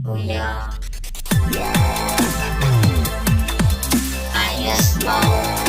Kuv yog Iron Smoke.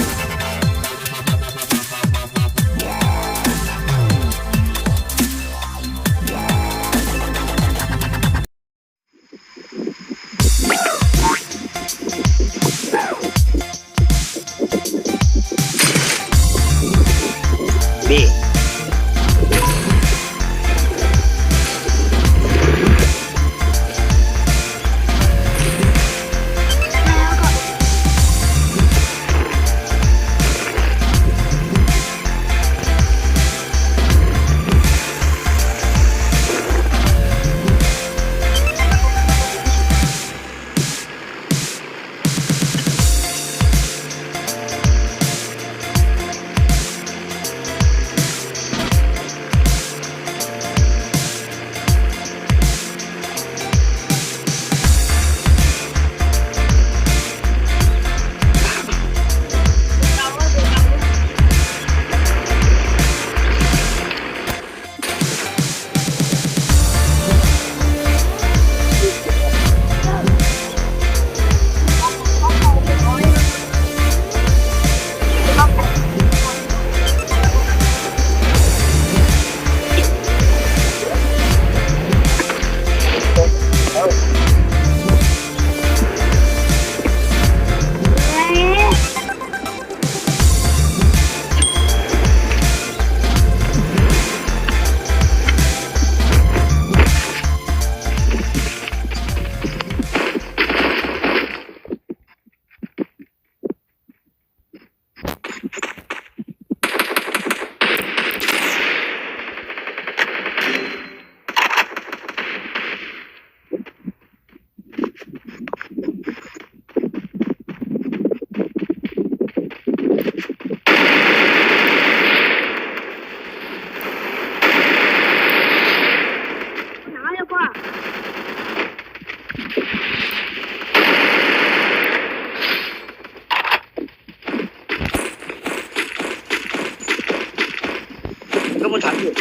Koj muaj tshav ntuj.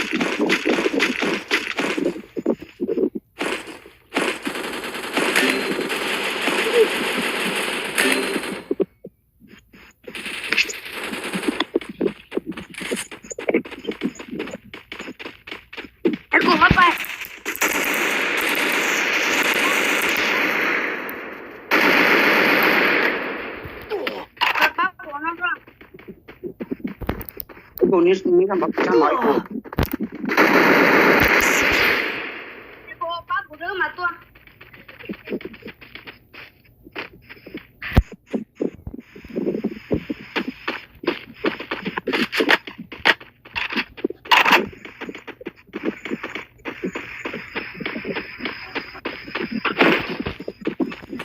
Ib kuv neb neb npam sab mov ib kuv. Pab kuv dwb mas tuaj.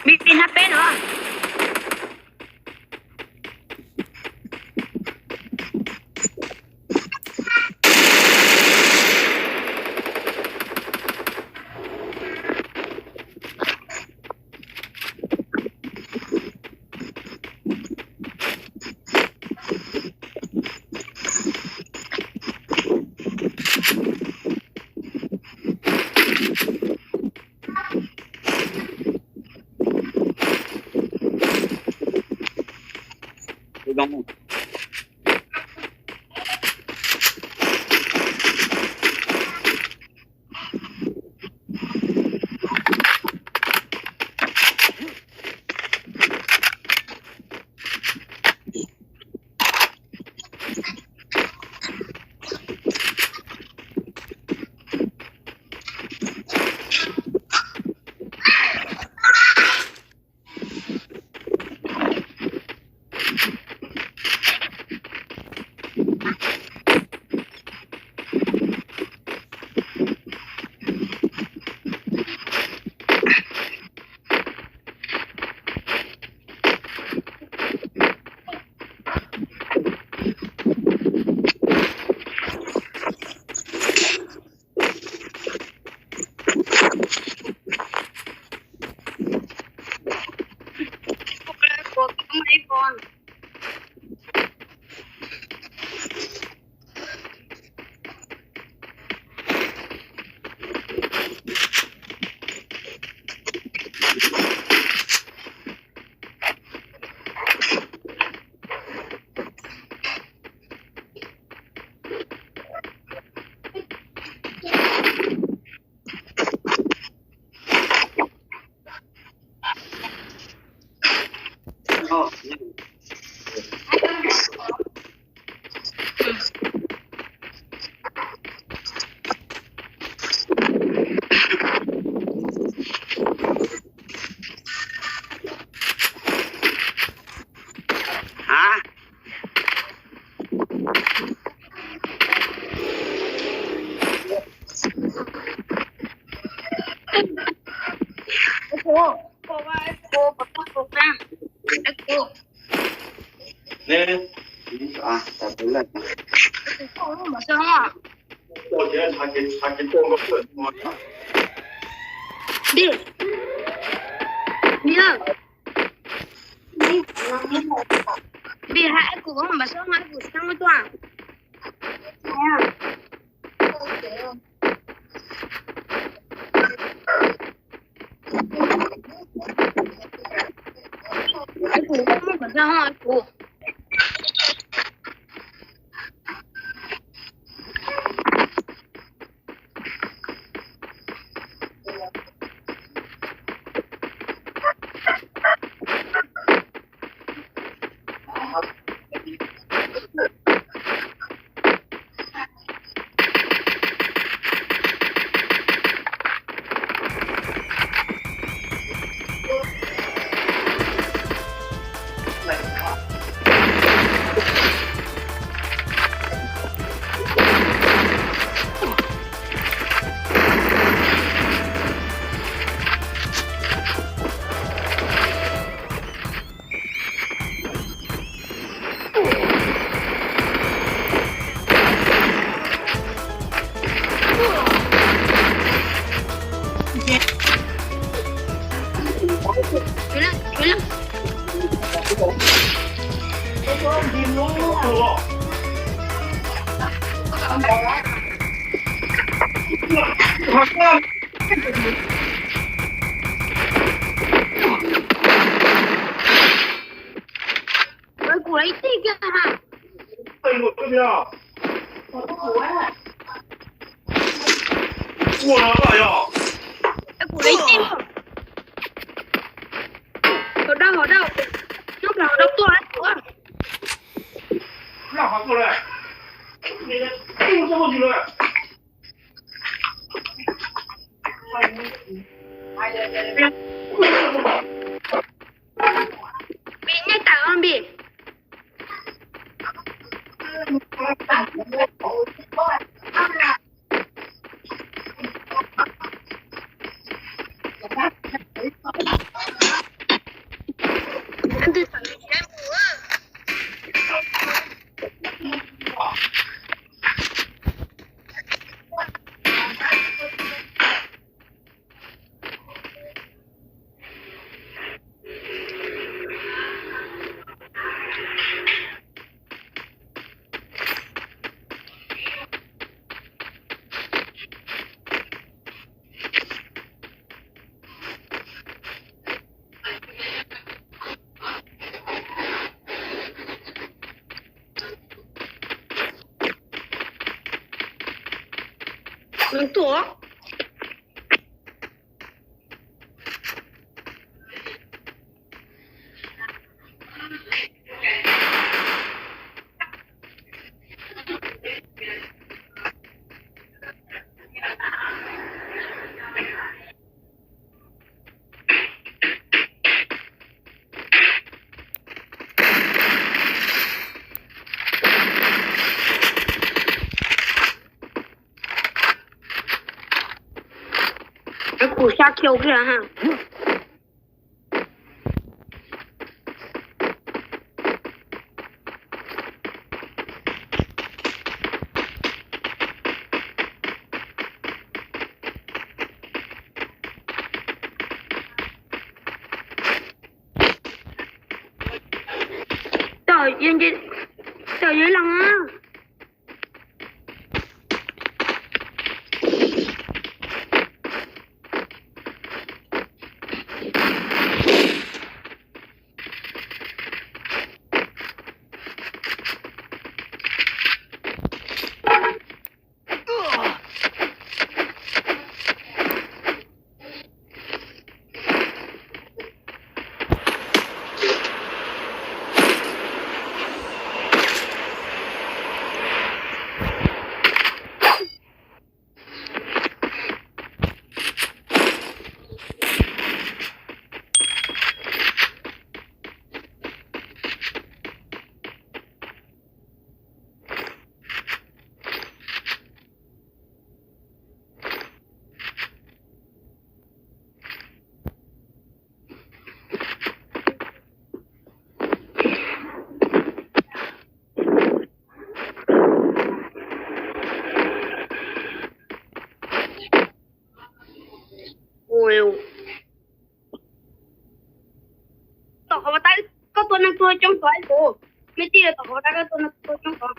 Vij Vij hnab peb no. Hab. Bi, Bi, hais kuv, mas sab hais kuv xeeb tuaj. Hais kuv, mas sab hais kuv. Kuv lawv ib teg kiag ha. Kuv lawv ib teg. Hov dau, hov dau. Nyob nplog hov dau tuaj. Npis, nyiaj tawm os Npis. Nws tuaj. Kuv xya kiag ha. Tawm, tawm yuav lees. Tuag coob tod ib tus. Mej tij tom hov dab koj tuag no tuag coob tod.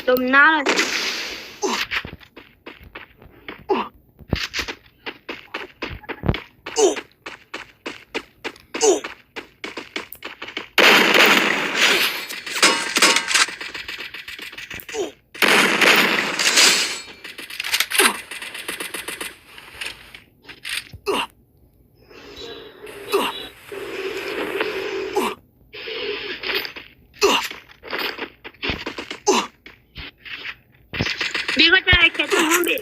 Tus nab lawm. Bi koj coj khiav tau hoob bi.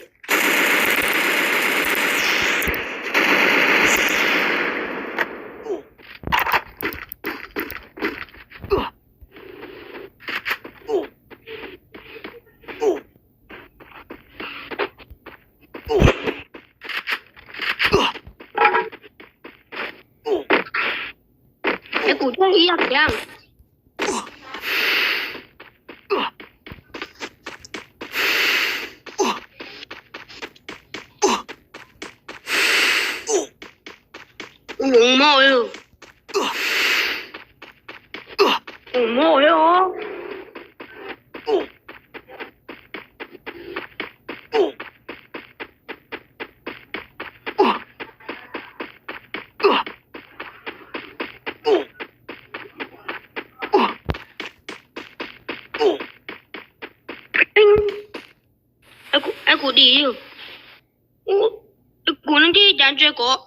Es kuv thiaj ib yam thiab. Kuv mob, kuv mob os. Es kuv dim, kuv no ntsib cas ntshe kom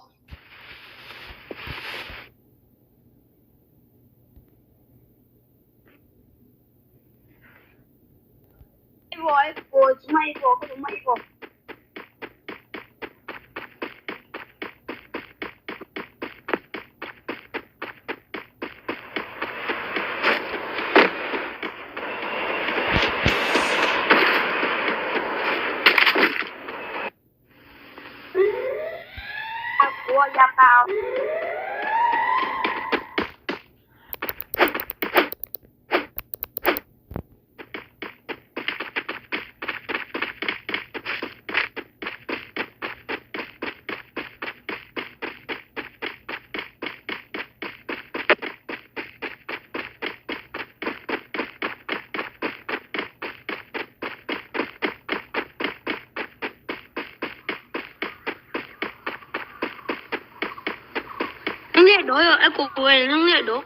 Leej liaj dov, es kuv leej liaj dov.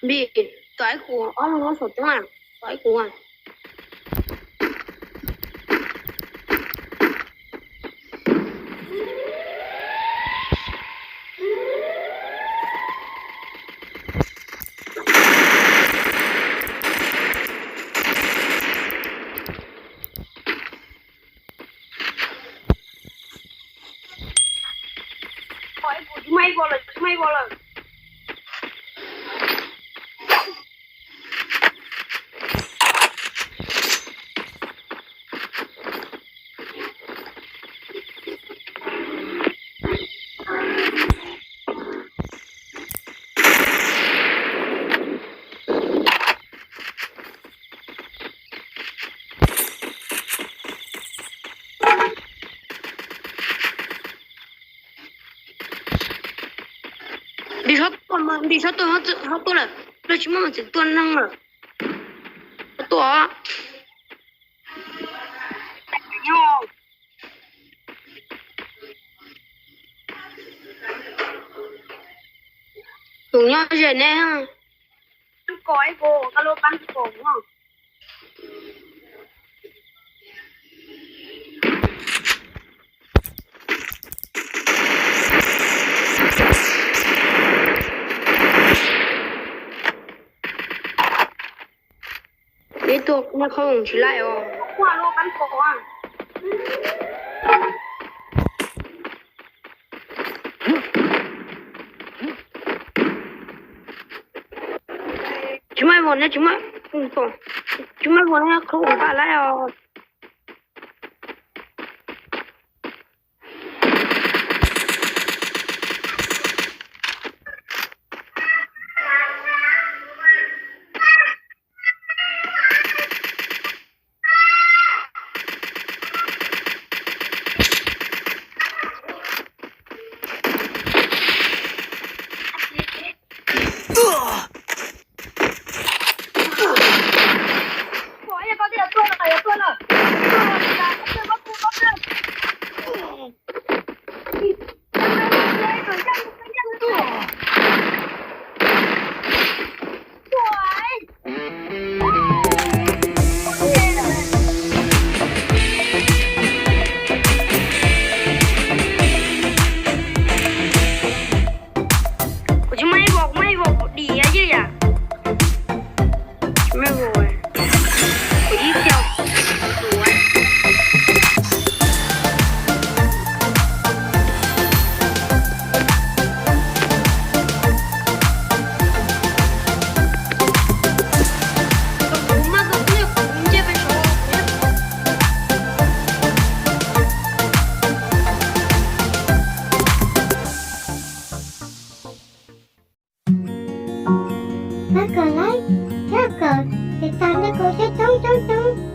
Npis, tom ib kuv ob lub saum toob, tom ib kuv. Maj ib vog lawm, maj ib vog lawm. Ntim sab tuaj, ntim sab tuaj, sab tuaj lawm, lawv tsis muaj mos txwv tua neeg lawm. Sab tuaj. Tus nyob ze ne. Ib tug nej khoom tsis laij os. Tsis muaj vog ne, tsis muaj, tsis muaj vog ne, khoom pam laij os. Kuv tsis muaj ib vog, kuv muaj ib vog kuv dim yam ywj yam. Tsis muaj ib vog, kuv ib xyoo. Pab kom like, thiab kom tiv tam nej kuv thiab coob coob coob.